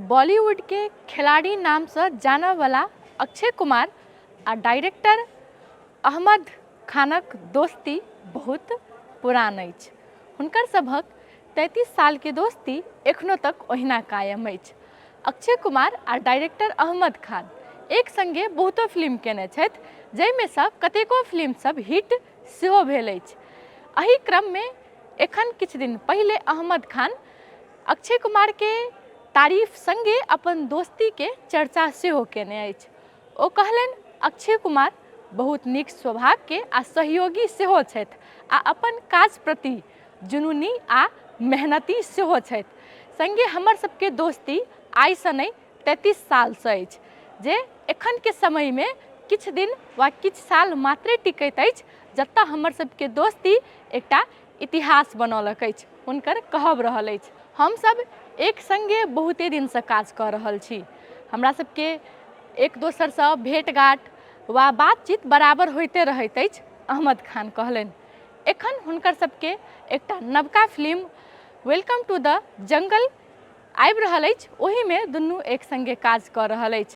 बॉलीवुडके खिलाड़ी नामसँ जानयवला अक्षय कुमार आ डायरेक्टर अहमद खानक दोस्ती बहुत पुरान अछि। हुनकर सभक 33 सालके दोस्ती एखनो तक ओहिना कायम अछि। अक्षय कुमार आ डायरेक्टर अहमद खान एक संगे बहुतो फिल्म केने छथि, जाहिमे सँ कतेको फिल्म सब हिट सेहो भेल अछि। एहि क्रममे एखन किछु दिन पहिले अहमद खान अक्षय कुमारके तारीफ संगे अपन दोस्तीके चर्चा सेहो केने अछि। ओ कहलनि, अक्षय कुमार बहुत नीक स्वभावके आ सहयोगी सेहो छथि आ अपन काज प्रति जुनूनी आ मेहनती सेहो छथि। संगे हमर सबके दोस्ती आइसँ नहि 33 सालसँ अछि, जे एखनके समयमे किछु दिन वा किछु साल मात्रे टिकैत अछि, जतऽ हमर सबके दोस्ती एकटा इतिहास बनौलक अछि, हुनकर कहब रहल अछि। हमसब एक सङ्गे बहुते दिनसँ काज कऽ रहल छी। हमरा सबके एक दोसरसँ भेँटघाँट वा बातचीत बराबर होइते रहैत अछि, अहमद खान कहलनि। एखन हुनकर सबके एकटा नवका film welcome to the jungle आबि रहल अछि, ओहिमे दुनू एक सङ्गे काज कऽ रहल अछि।